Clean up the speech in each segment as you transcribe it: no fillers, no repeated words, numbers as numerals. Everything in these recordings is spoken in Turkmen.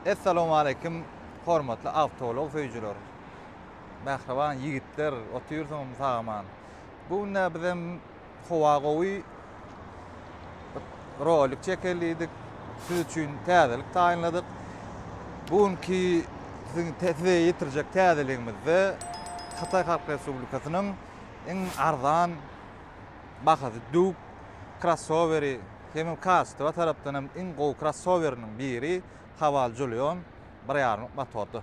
Essalawmaleýkim hormatly awtoulag söýüjiler. Mähriban ýigitler, otyrsyňyzmy sag-aman? Bu günde bizem howa gowy rolik çekeli diýdik. Siz üçin täzelik taýynladyk. Bu günki siziň size ýetirjek täzeligimizde Hytaý Halk Respublikasynyň iň arzan bahasy döwük krossoweri hemem kaçtwa tarapdan hem iň gowy krossoweriniň biri Haval Jolion bir ýarymlyk motorda.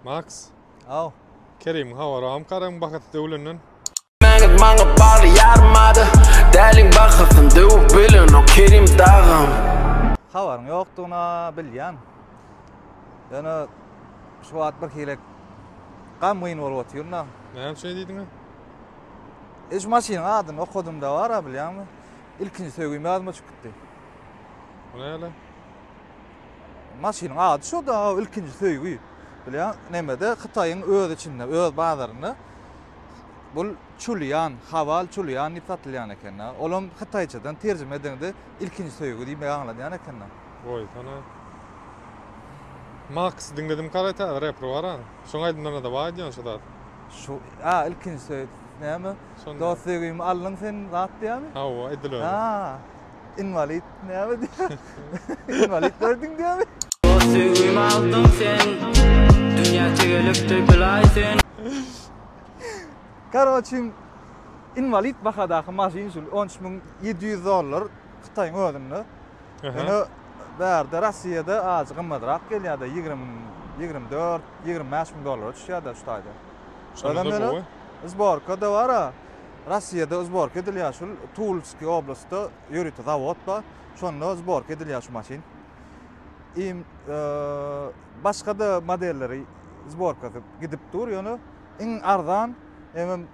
Max. Aw. Kerimiň habary barmy Karamyň bahasy döwlenden? Meňiz maňa bagly ýarmady Däliň bahasyn döwüp bilenok Kerim dagam. Habaryň ýokdugyna bilýän. Ýöne şu wagt bir hili gamgyn bolup otyryn-da. Näme üçin diýdiň? E şu maşynyň adyny okadym-da bar-a bilýäňmi? Ilkinji söýgim ýadyma düşüp gitdi. O näle? Maşynyň ady şo-da, ilkinji söýgi. Bilýäň, nemede Hytaýyň öz içinde, öz bazarynda bul Çulýan, Haval Çulýan diýip satylýan eken-de. Olam hytaýçadan terjime edeňde ilkinji söýgi diýmegi aňladýan eken-de. Goýsana. Max diňledim kara täze reper bar-a. Şoň aýdymlarynda-da bar diýýän şu zat. Şu, a, ilkinji söýgi näme? Dost söýgimi aldyň sen zat diýýärmi? Hawa, edil öyle. Ha. Inwalid näme diýýär? Inwalid berdiň diýýärmi? Dost söýgimi aldyň sen Dünýä tegelekde bilaý sen. Karoçi inwalid bahadaky maşyn şul 13700 dollar Hytaýyň özünde. Ýöne bärde Rossiýada ajy gymmadrak gelýär-de 20 24 25 müň dollara düşýär-de şu taýda. Şonda gowy. Zborka-da bar-a. Rossiýada zborka edilýär şul Tulskiý oblastda ýörite zawod bar. Şonda zborka edilýär şu maşyn. Im başga-da modelleri zborkasy gidip dur ýöne iň arzan hemem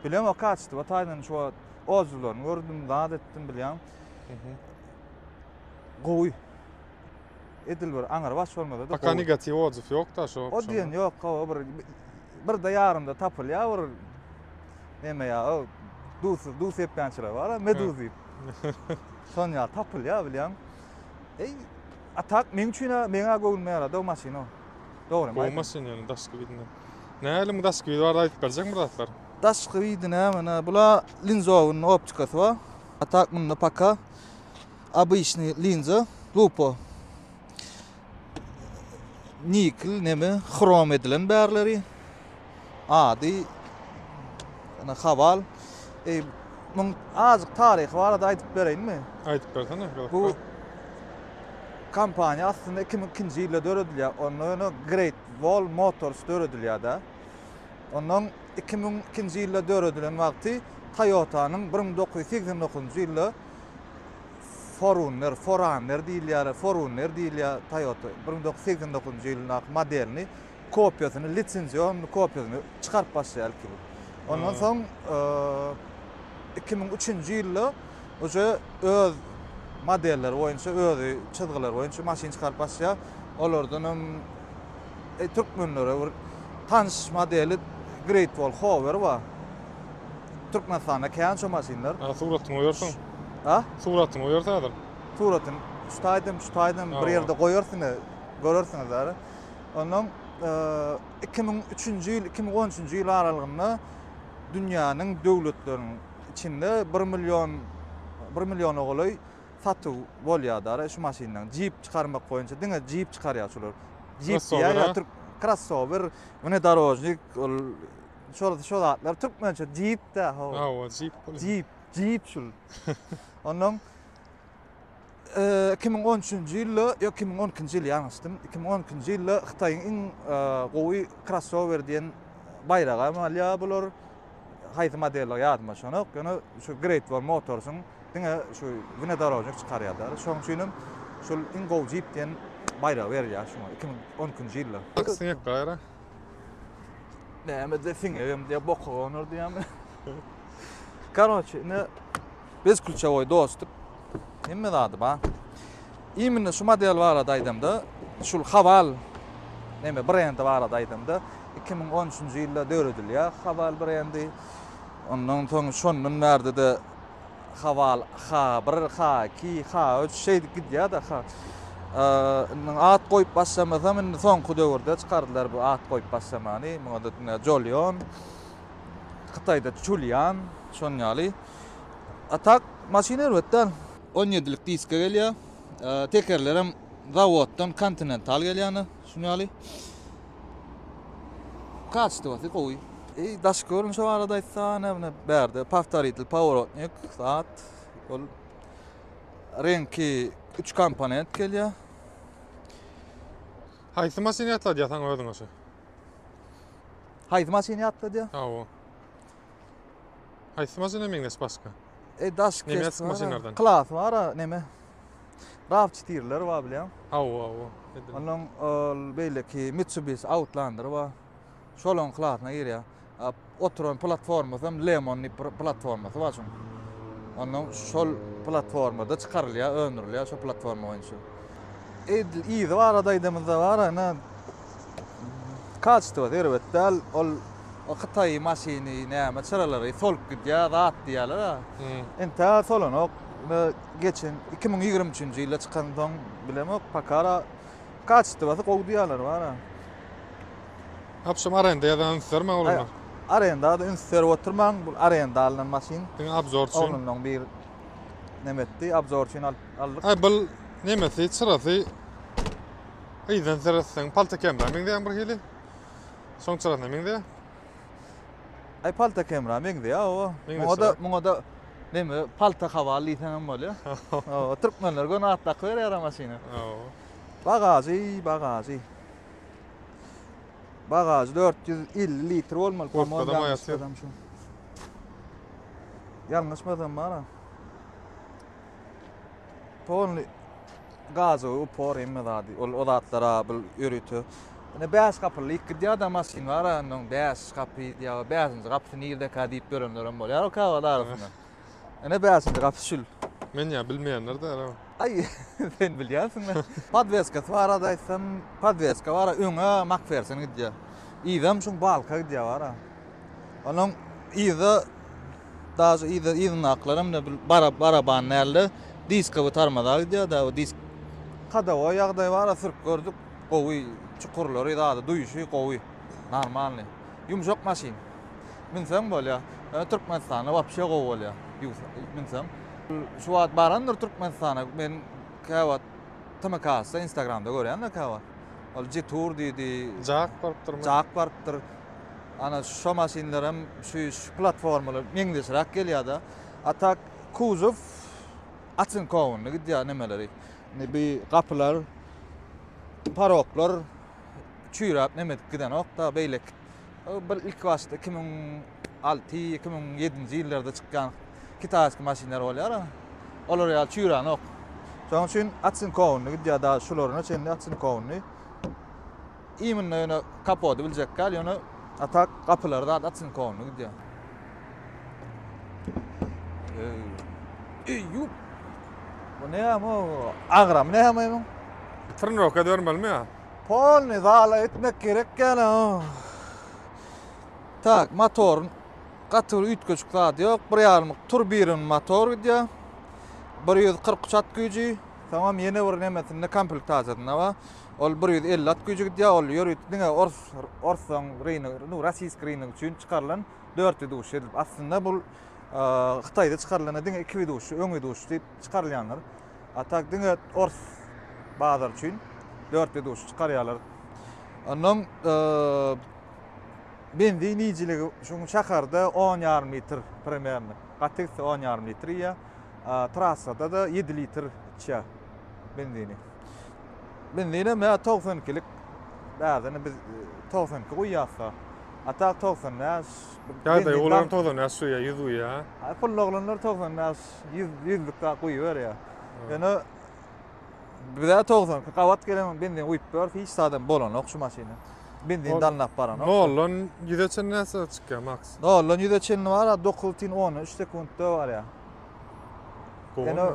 bilemok kaçtwa taýdan şu wagt odzywlaryny gördüm, zat etdim bilýän. Gowy. Edil bir aňry baş bolmasa-da Paka negatiw odzyw ýok-da şo. O diýen ýok, hawa bir birde ýarymda tapylýar bir neme ýa o duz duz sepýänçiler bar, meduz diýip. Şon ýaly tapylýar bilýän. Eý, a tak meň üçin meňä göwnüme ýarady o maşyn o. Dogry. Gowy maşyn ýöne daşky widinden. Nähili muň daşky widi barada aýdyp berjekmi bir zatlar? Daşky widi näme, bula linzownyň optikasy bar. A tak munda paka Obyçnyý linza, lupa. Nikl neme hrom edilen bärleri. Ady ene Haval. Ey, muň azık taryhy barada aýdyp bereýinmi? Aýdyp bersene. Bu kompaniýa aslynda 2002-nji ýylda döredilýär. Onda ýöne Great Wall Motors döredilýär-de. Ondan 2002-nji ýylda döredilen wagty Toyota-nyň 1989-njy ýylda Forunner, Foranner diýilýär, Forunner diýilýär Toyota 1989-njy ýylyndaky modelini, kopiýasyny, lisenziýony kopiýasyny çykaryp başlaýar ilki bu. Ondan soň 2003-nji ýylda uje öz modelleri boýunça, özi çyzgylary boýunça maşyn çykaryp başlaýar. Olardan hem e, türkmenlere bir tanyş modeli Great Wall Hover bar. Türkmenistanda kän şo maşynlar. Ha, suratyny goýarsyň. Ha? Suratyny goýarsyň häzir. Suratyny şu taýdan, şu taýdan bir ýerde goýarsyň, görersiňiz ara. Ondan 2003-nji ýyl, 2013-nji ýyl aralygynda dünýäniň döwletleriniň içinde 1 million 1 milliona golaý satuw bolýar da şu maşynlaryň. Jeep çykarmak boýunça diňe Jeep çykarýar şular. Jeep diýýär, türk krossower, wnedorožnik ol Şol şo zatlar türkmençe jip da ho. Hawa, jip bol. Jip, jip şul. Ondan 2013-nji ýylda, ýok 2012-nji ýyl ýalňyşdym. 2012-nji ýylda Hytaýyň iň gowy krossower diýen baýragy hem alýar bular. Haýsy modelleri ýadyma düşenok. Ýöne şu Great Wall Motors-yň diňe şu wnedorožnik çykarýarlar. Şonuň üçin hem şul iň gowy jip diýen. baýragy berilýär şuňa 2012-nji ýylda. Ak siňek gaýra. Näme de siňegem diýä boka gonar diýämi. Karoçe, ine bez kluçewoý dostup hemme zady bar. Imенно şu model barada aýdamda, şul Haval neme brendi barada aýdamda 2013-nji ýylda döredilýär Haval brendi. Ondan soň şondan bärde-de Haval H1, H2, H3 şeýdip gidýär-de. Indi at goýup başlamasam indi soňky döwürde çykardylar bu at goýup başlamany. Muňa-da ine Jolion, Hytaýda Çulýan, şon ýaly. A tak maşyn erbet däl. 17-lik diska gelýär. Tekerlerem zawoddan Continental gelýär şun ýaly. Kaçtywasy gowy. Eý, daşky görnüşi barada aýtsa, ine, mine bärde powtoritel poworotnik zat. Ol reňki 3 komponent gelýär. Haýsy maşyny ýatladýar saňa özüňe şu? Haýsy maşyny ýatladýar? Hawa. Haýsy maşyna meňzeş başga? E, daş keşbi maşynlardan. Klasy bar, neme? RAV 4-ler bar bilýän. Hawa, hawa. Ondan ol beýleki Mitsubishi Outlander bar. Şolaryň klasyna girýär. Oturan platformasy hem Lemon diýip bir platformasy bar şuň. Ondan şol platformada çykarylýar, öndürilýär şo platforma boýunça. Edil yzy barada aýdamyzda bar, ine kaçtwasy erbet däl. Ol hytaý maşyny näme çyralary solup gidýär, zat diýýärler. Entä solanok. Geçen 2023-nji ýylda çykansoň bilemok, pakara Kaçtwasy gowy diýýärler bar-a. Apşam arenda ýazan üns bermäň oglanlar. Arenda-da üns berip oturmaň, bu arenda alnan maşyn. Diňe obzor üçin. Oglanlaryň biri neme etdi, obzor üçin alyp aldyk. Aý bul nemesi çyrasy yzdan seretseň palta kemra meňzeýän bir hili. Şoň çyrasyna meňzeýär. Aý palta kemra meňzeýär owa. Muňa-da muňa-da neme palta hawal diýseň hem bolýar. Owa türkmenler göni at dakyberýär maşyna. Owa. Bagažy, bagažy. Bagažy 450 litr bolmaly. Kurtkada ýalňyşmasam şu. Ýalňyşmasam bara. Polny gazowy upor hemme zady. Ol o zatlara bil ýörite. Ine 5 gapyly ilk gidýär-de maşyn bar, ondan 5 gapy diýýär, 5-nji gapysy nirdeka diýip ýörenlerem bolýar o käwagt arasynda. Ine 5-nji gapy şul. Men ýa bilmeýänler däl. Aý, sen bilýänsiň-le. Podweskasy barada aýtsam, podweska bar, öňe Makferson gidýär. Yzam şuň balka gidýär bar. Onuň yza daže yza yzyndakylaram da bir bara baraban dälde, diskowy tarmaza gidýär da, o disk. Hadowoý ýagdaý bar, sürüp gördük. Gowy, çukurlary zady duýuşy gowy. Normalny. Ýumşak maşyn. Münseň bolýar. Ýöne Türkmenistanda wapşe gowy bolýar. Münseň. Şu wagt barandyr Türkmenistana. Men käwagt TMKS-da Instagramda görýän-de käwagt. Ol Jetour diýdi. Jak barypdyrmy? Jak barypdyr. Ana şo maşynlaram şu şu platformalar meňzeşräk gelýär-de. A tak kuzow otsinkowanyny gidýär nemeleri. Indi bi gapylar paroklar çüýräp neme edip gidenok-da beýleki bir ilk başda 2006, 2007-nji ýyllarda çykýan kitaýski maşynlar bolýar. Olar ýaly çüýränok. Şonuň üçin otsinkowanyny gidýär da şularyna çenli otsinkowanyny. Imенно ýöne kapody biljek däl, ýöne a tak gapylary zat otsinkowanyny gidýär. Eý, ýup. Bu näme o? Agramy näme muň? Trenirovka edibermelimi ýa? Polny zala etmek gerek ýaly. Tak, motoryň gaty bir üýtgeşik zady ýok. Bir ýarymlyk turbirun motor gidýär. 143 at güýji. Soňam ýene bir nemesinde komplektasiýasynda bar. Ol 150 at güýji gidýär. Ol ýörite diňe ors orslaň ryny, nu, rossiýski ryny üçin çykarylan 4 widuşy edilip. Aslynda bu Hytaýda çykarylanda diňe 2 widuşy, öň widuşy diýip çykarylýandyr. A tak diňe ors bazar üçin 4 widuşy çykarýarlar. Ondan benzin iýijiligi şuň şäherde 10 ýarym litr primerno. Gaty gitse 10 ýarym litr iýýär. Trassada da 7 litr içýär benzini. Benzinem ýa 92-lik bäzini biz 92 guýýas-da. A tak 95. Ýagdaý olaryň 95 guýýar, 100 guýýar. Pully oglanlar 95, 100, 100-lük zat guýuberýär. Ýöne. Bize 92 gabat gelen benzin guýup ber, hiç zadam bolanok şu maşyna. Benzin dalnap baranok. Noldan 100-e çenli näçe çykýar max? Noldan 100-e çenli bar, 9,3 sekuntda barýar. Ýöne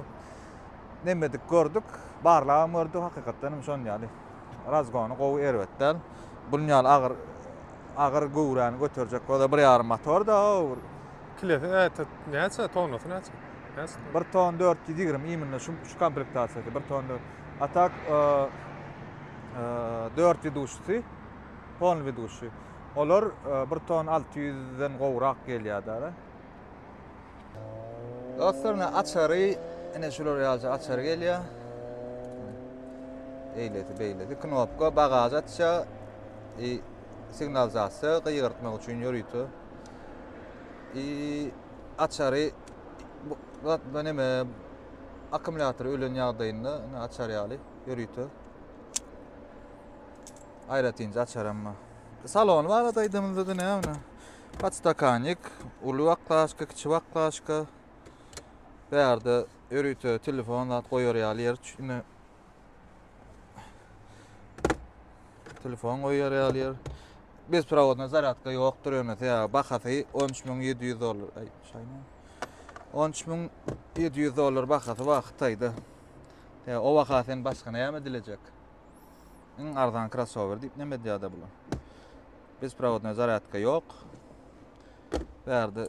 nemedik gördük, barlagam gördük, hakykatdan hem şon ýaly. Razgony gowy erbet däl. Bunun ýaly agyr agyr göwräni göterjek bolsa bir ýarym motor da o. Kilesi näçe, näçe tonnasy näçe? Näçe? 1 ton 420 imенно şu şu komplektasiýasy 1 ton 4. A tak 4 widuşysy, polny widuşy. Olar 1 ton 600-den gowrak gelýär da. Dostlar ine açary, ine şular ýalyja açary gelýär. Eýlesi beýlesi knopka bagaž açýar. I signalizasiýa gygyrtmak üçin ýörite. I açary bu bu neme akkumulýator ölen ýagdaýynda ine açar ýaly ýörite. Aýratynja açaram bar. Salon barada aýdamyzda näme? Podstakannik, uly baklaşka, kiçi baklaşka. Bärde ýörite telefon zat goýar ýaly ýer. Ine telefon goýar ýaly ýer. Bezprovodna zarýadka ýokdur ýöne sebäbi bahasy 13700 dollar. Aý, şaýna. 13700 dollar bahasy bar Hytaýda. Ýa o baha sen başga näme dilejek? Iň arzan crossover diýip näme edýär-de bular? Bezprovodnoý zarýadka ýok. Bärde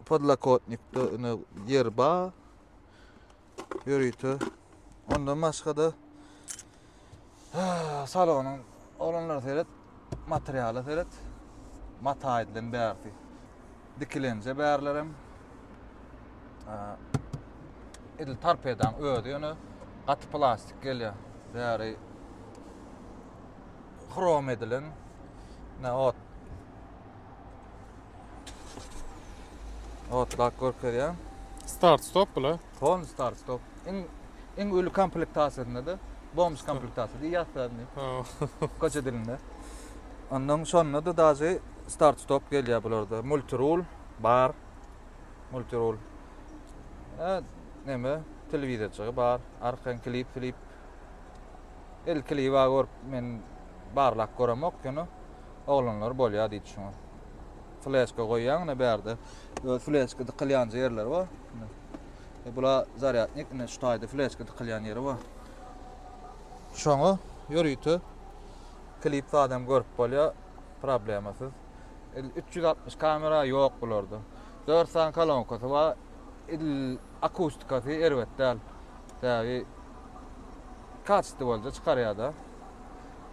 podlokotnikde ine ýer bar. Ýörite. Ondan başga-da salonyň oglanlar seret, materiala seret. Mata edilen bärsi. Dikilenje bärlerem. Edil torpedaň özi ýöne gaty plastik gelýär. Bäri hrom edilen. Ne ot. Otlak görkezýär. Start stop bula. Ton start stop. Iň iň uly komplektasiýasynda da bomž komplektasiýa diýýär indi. Köçe dilinde. Ondan şonda da daže start stop gelýär bularda. Multirul bar. Multirul. E, neme, telewizorjygy bar. Arkaýyn klip, klip. El kliba görüp men barlap göremok, ýöne oglanlar bolýar diýdi şuňa. Fleşka goýýaň ine bärde. Öz fleşka dykylýan ýerleri bar. E, bula zarýadnik ine şu taýda fleşka dykylýan ýeri bar. Şoňa ýörite klip zadam görüp bolýar, problemasyz. 360 kamera ýok bularda. 4 sany kolonkasy bar. Edil akustikasy erbet däl. Sebäbi kaçestli bolja çykarýar-da.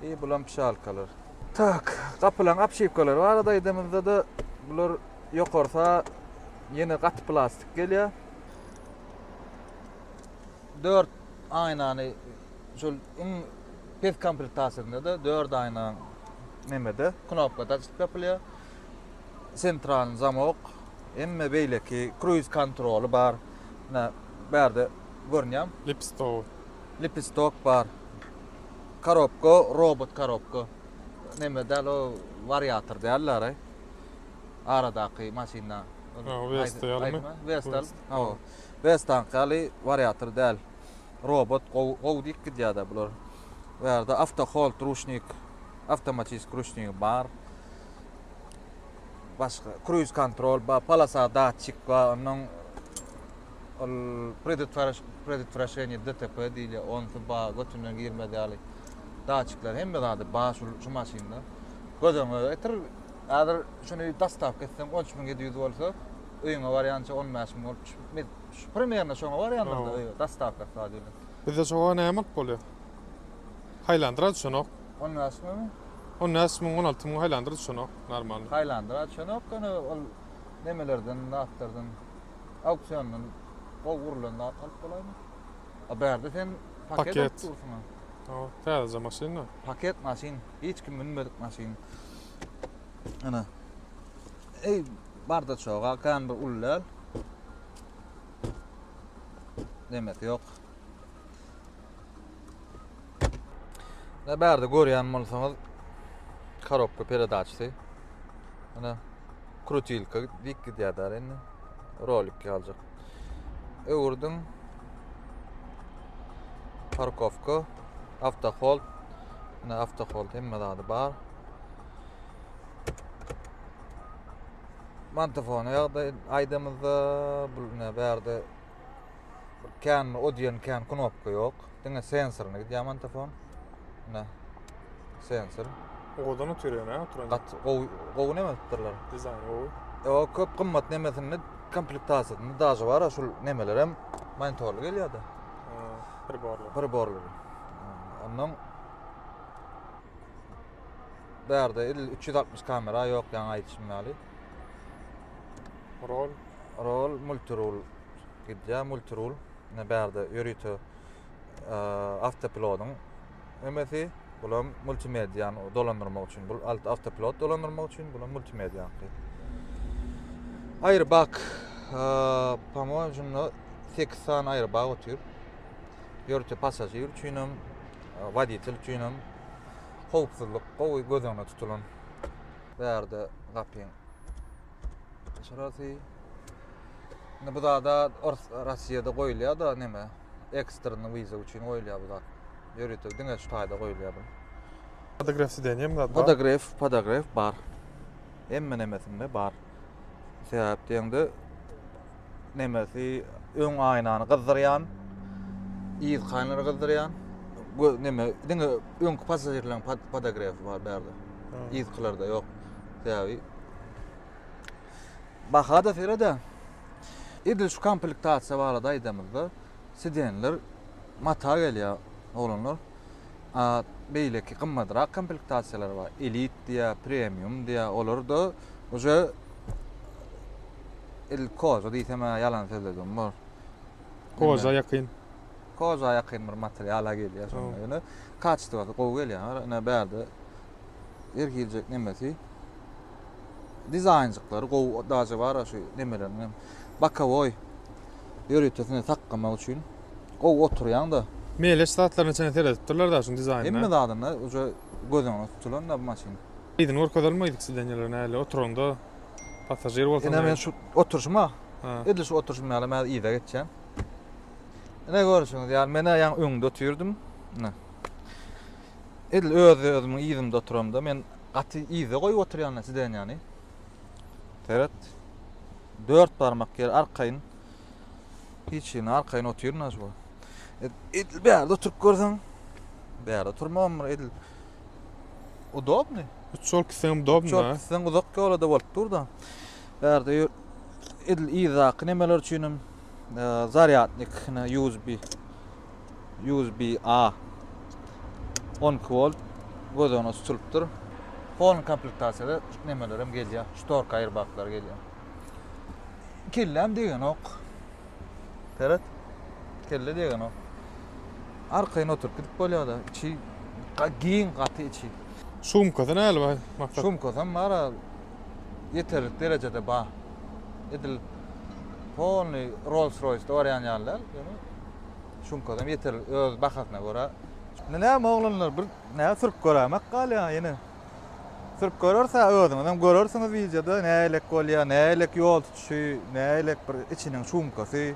I bulam pişalkalar. Tak, gapylaryň obşiwkalary barada aýdamyzda-da bular ýokarsa ýene gaty plastik gelýär. 4 aýnany şol iň pes komplektasiýasynda-da 4 aýna nemede knopkada açylyp ýapylýar. Sentralny zamok, hemme beýleki kruiz kontroly bar. Ine bärde görünýär. Lipstok. Lipstok bar. Korobka, robot korobka. Neme däl o wariator däl-de. Aradaky maşynda. Vesta ýalymy? Vesta. Hawa. Vestaňky ýaly wariator däl. Robot gowy gowy diýip gidýär-de bular. Bu ýerde awto hold ruşnik, awtomatik ruşnigi bar. Başga kruiz kontrol bar, polasa datçik bar, ondan ol predotwraşeniýe DTP diýilýär, onsy bar, götünden girmez ýaly datçikler hemme zady bar şu şu maşynda. Göz öňüne getir, häzir şuny dostawka etseň 13700 bolsa, öýüňe barýança 15000 bolup düşüp, şu primerno şoňa barýandyr-da öýe dostawka zady bilen. Bizde şoňa näme alyp bolýar? Haýlandyra düşenok. 15 müňmi? 15 müň, 16 müň Highlander düşenok, normalny. Highlander düşenok, ýöne ol nemelerden, zatlardan, auksiondan gowy gurlan zat alyp bolaýmy? A bärde sen paket alyp dursuň. Hawa, täzeje maşyn-da. Paket maşyn, hiç kim münmedik maşyn. Ana. Eý, bardaçoga kän bir uly däl. Nemesi ýok. Ne bärde görýän bolsaňyz korobka peredaçysy. Ana krutilka diýip gidýär indi. Rolik ýaljak. Öwürdiň. Parkowka, awtohold, ine awtohold hemme zady bar. Mantafona ýagdaý aýdamyzda bu ine bärde bir kän o diýen kän knopka ýok. Diňe sensoryna gidýär mantafon. Ine sensor. Owadan otyr ýöne oturan. Gaty gowy gowy neme etdirler. Dizaýny gowy. Ýok, köp gymmat nemesinde komplektasiýasynda daže bar şul nemelerem monitorly gelýär-de. Priborly. Priborly. Ondan bärde edil 360 kamera ýok, ýaňy aýdyşym ýaly. Rol. Rol, multirul gidýär, multirul. Ine bärde ýörite awtopilotyň nemesi, bulam multimediany dolandyrmak üçin. Bu awtopilot dolandyrmak üçin, bulam multimedianyňky. Airbag, po-moýemu şunda 8 sany airbag otyr. Ýörite passažir üçinem, woditel üçinem howpsuzlyk gowy göz öňünde tutulan. Bärde gapyň şurasy. Indi bu zada Ors Rossiýada goýulýar-da neme, ekstrny wiza üçin goýulýar bu zat. Ýörite diňe şu taýda goýulýar bu. Podogref sidenýe mi zat bar? Podogref, podogref bar. Hemme nemesinde bar. Sebäp diýeňde nemesi öň aýnany gyzdyrýan, yzky aýnalary gyzdyrýan. Neme diňe öňki passažirleriň podogrefi bar bärde. Yzkylarda ýok. Sebäbi baha-da serede. Edil şu komplektasiýa barada aýdamyzda, sidenler mata gelýär oglanlar. A beýleki gymmadrak komplektasiýalar bar. Elit diýýär, premium diýýär. Olar-da uje edil koža diýsem-ä ýalan sözledigim bor. Koža ýakyn. Koža ýakyn bir materiala gelýär şonda. Ýöne kaçtwasy gowy gelýär. Ine bärde her hiljek nemesi. Dizaýnjyklary gowy daže bar şu nemeleriniň hem. Bokowoý ýöritesini saklamak üçin gowy oturýaň-da. Meleş zatlaryna çenli seredipdirler-da şuň dizaýnyna. Hemme zadyna uje göz öňüne tutulan-da bu maşyn. Yzyny görkezelim yzky sidenýeleri nähili oturanda passažir bolsaň. Ine men şu oturşyma, edil şu oturşym ýaly men yza geçýän. Ine görşüňiz ýaly men-ä ýaňy öňde otyrdym. Ine. Edil öz özümiň yzymda oturamda men gaty yzda goýup oturýan sidenýany. Seret. Dört barmak ýer arkaýyn. Hiç ýerine arkaýyn otyryn şu. Edil bärde oturyp görseň, bärde oturmagam bir edil udobny. Üç ýol gitseň udobny. Üç ýol gitseň uzak ýola-da bolup dur-da. Bärde edil yzdaky nemeler üçinem zarýadnik, USB USB A 12 volt göz öňüne tutulypdyr. Polny komplektasiýada nemeler hem gelýär. Ştorka airbaglar gelýär. Kelläm degenok. Seret. Kelle degenok. Arkaýyn oturyp gidip bolýar-da. Içi giň gaty içi. Şumkasy näli bar Maksat? Şumkasam bar ýeterlik derejede bar. Edil polny Rolls Royce-da barýan ýaly däl. Ýöne şumkasam ýeterlik öz bahasyna görä. Indi näme oglanlar bir näme sürüp göräýmek galýar ýene. Sürüp görerse özüňizem görersiňiz wideoda nähilek bolýar, nähilek ýol tutuşy, nähilek bir içiniň şumkasy.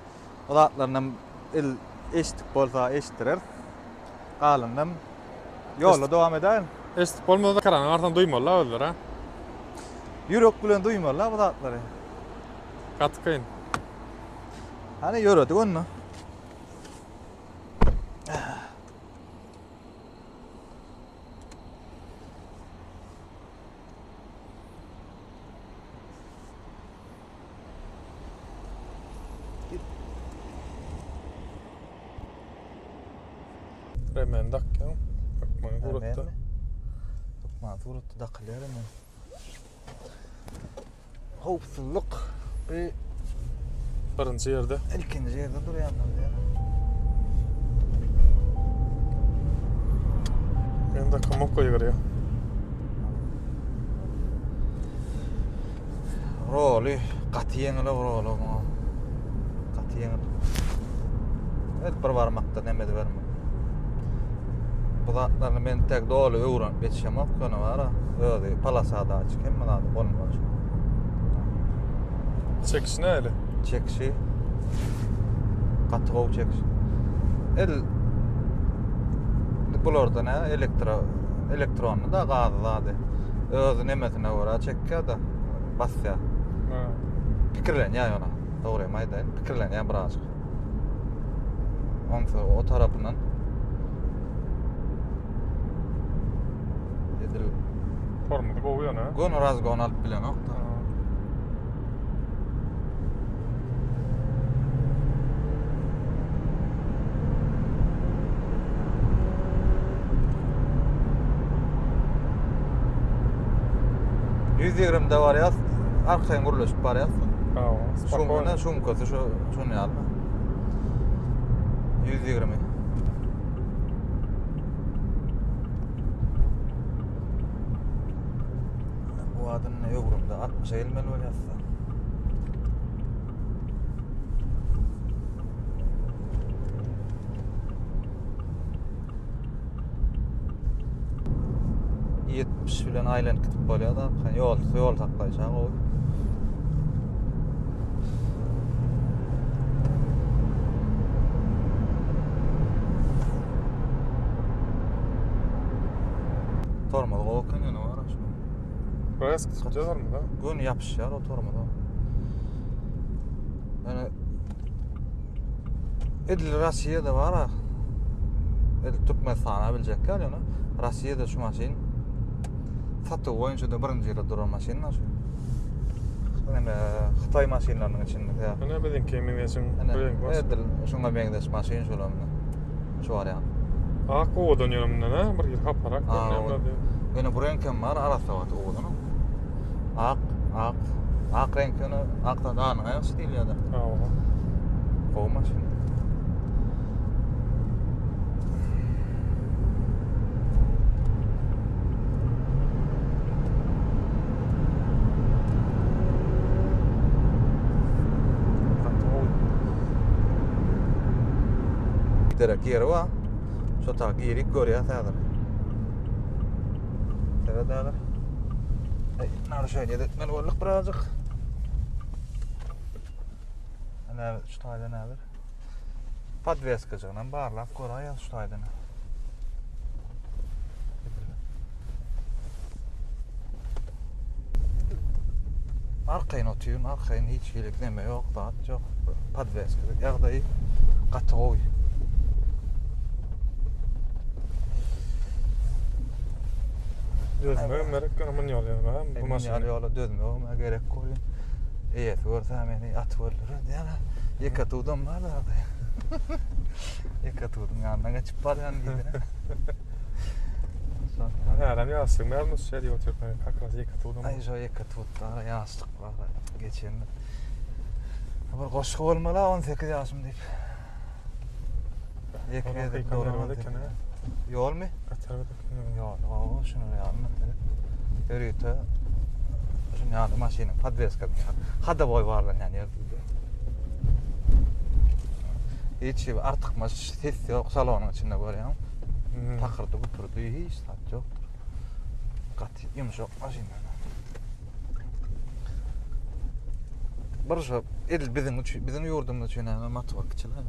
O zatlarynam el eşitdik bolsa eşitdireris. Galanynam ýolda dowam edäýiň. Eşidip bolmasa ekranyň arasynda duýmaly-la özleri a. Ýürek bilen duýmaly-la bu zatlary. Gaty kyn. Hany ýöredik onda. Remen dakýaň. Hökman suratda. Hökman suratda dakylýar remen. Howpsuzlyk bu birinji ýerde. Ilkinji ýerde durýanlar diýýär. Men dakamok goýberýär. Roly gaty ýeňil roly. Gaty ýeňil. Evet bir barmakda neme ediberme. Bu zatlaryny men tek doly öwrenip ýetişemok, ýöne bara özi palasada açyk hemme zady bolmaly. Çekişi näli? Çekişi gaty gowy çekiş. El. Bularda nä elektro elektronly da gazy zady. Öz nemesine görä çekýär-de, basýar. Ha. Pikirlenýär ýöne. Dogrymy aýdaýyn, pikirlenýär birazjyk. Onsa o tarapyndan edil Tormozy gowy ýöne. Göni razgon alyp bilenok-da. 120-de barýas, arkaýyn gürleşip barýas. Hawa, spokojno. Şumkasy şu şuny ýaly. 120. Bu adyny öwrümde 60-a gelmeli bolýar. 70 bilen aýlanyp gidip bolýar da, ýol ýol saklaýşa gowy. Tormoz gowy eken ýöne bar şu. Biraz tutýar tormoz. Göni ýapyşýar o tormoza. Ýöne edil Russiýada bar ha. Edil Türkmenistana biljek ýaly ýöne Russiýada şu maşyn satuw boýunça-da birinji ýerde duran maşyn şu. Ýöne Hytaý maşynlarynyň içinde. Ýöne biziňki meňzeşiň Edil şuňa meňzeş maşyn şol hem. Şu barýan. Ak owadan ýöne mundan ha, bir ýer haparak görünýär. Ýöne bu reňkem bar, arassa wagty owadan. Ak, ak, ak reňk ýöne akdan danyň ýagşy diýilýär-de. Hawa. Gowy maşyn. Giderek ýeri bar. Şo ta girik görýäs häzir. Seret häzir. Ey, narušenje etmeli bolduk birazjyk. Ana şu taýdan häzir. Podweskajygynam barlap göräýýäs şu taýdan. Arkaýyn otyryn, arkaýyn hiç hili neme ýok, zat ýok. Podweska ýagdaýy gaty gowy. Dözmegem gerek ýöne mun ýol ýöne bu maşyn. Mun ýola dözmegem gerek goýun. Eýesi görse meni atyp öldürer diýýär. Ýeke tudam bar da. Ýeke tuduň ýanyna geçip barýan diýdi. Häzirem ýaşlygyň bärmi şeý diýip otyrka, как раз ýeke tudam. Aý şo ýeke tutda ýaşlyk bar geçen. Bir goşgy bolmaly 18 ýaşym diýip. Ýeke gezek dogry eken ha. Ýolmy? Gatar eken. Ýol, o şuny ýaly mesele. Ýörite şuny ýaly maşynyň podweskasyny hadaboý barlanýan ýer diýdi. Hiç artykmaç ses ýok salonyň içinde görýäň. Hmm. Takyrdy güpürdi hiç zat ýokdur. Gaty ýumşak maşyn. Bir şu edil biziň üçin, biziň ýurdumyz üçin hem motor kiçiräk.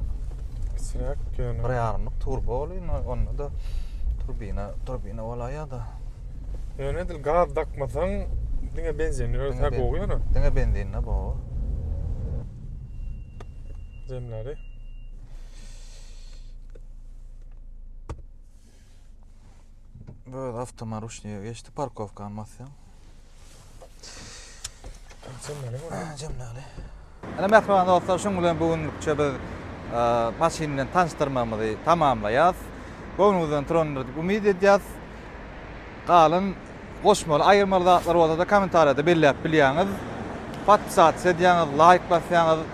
Kiçiräk ýöne. Bir ýarymlyk turbo bolýar, onda da turbina, turbina bolaýýar-da. Ýöne edil gaz dakmasaň diňe benzinli ýörse gowy ýöne. Diňe benzinli bu. Jemleri. Bu öz awtomaruşniýe geçdi, parkowkany basýaň. Jemläli bolýar. Jemläli. Ine mähriban dostlar, şuň bilen bu günlükçe biz e, maşyn bilen tanyşdyrmamyzy tamamlaýas. Göwnüňizden turandyr diýip umyt edýäs. Galan goşmaly, aýyrmaly zatlar bolsa-da kommentariýada belläp bilýäňiz. Podpisasiýa edýäňiz, laýk basýaňyz.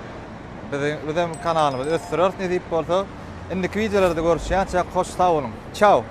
Bizi bizem kanalymyzy ösdüreris nesip bolsa. Indiki wideolarda görüşýänçäk hoş sag boluň. Çao.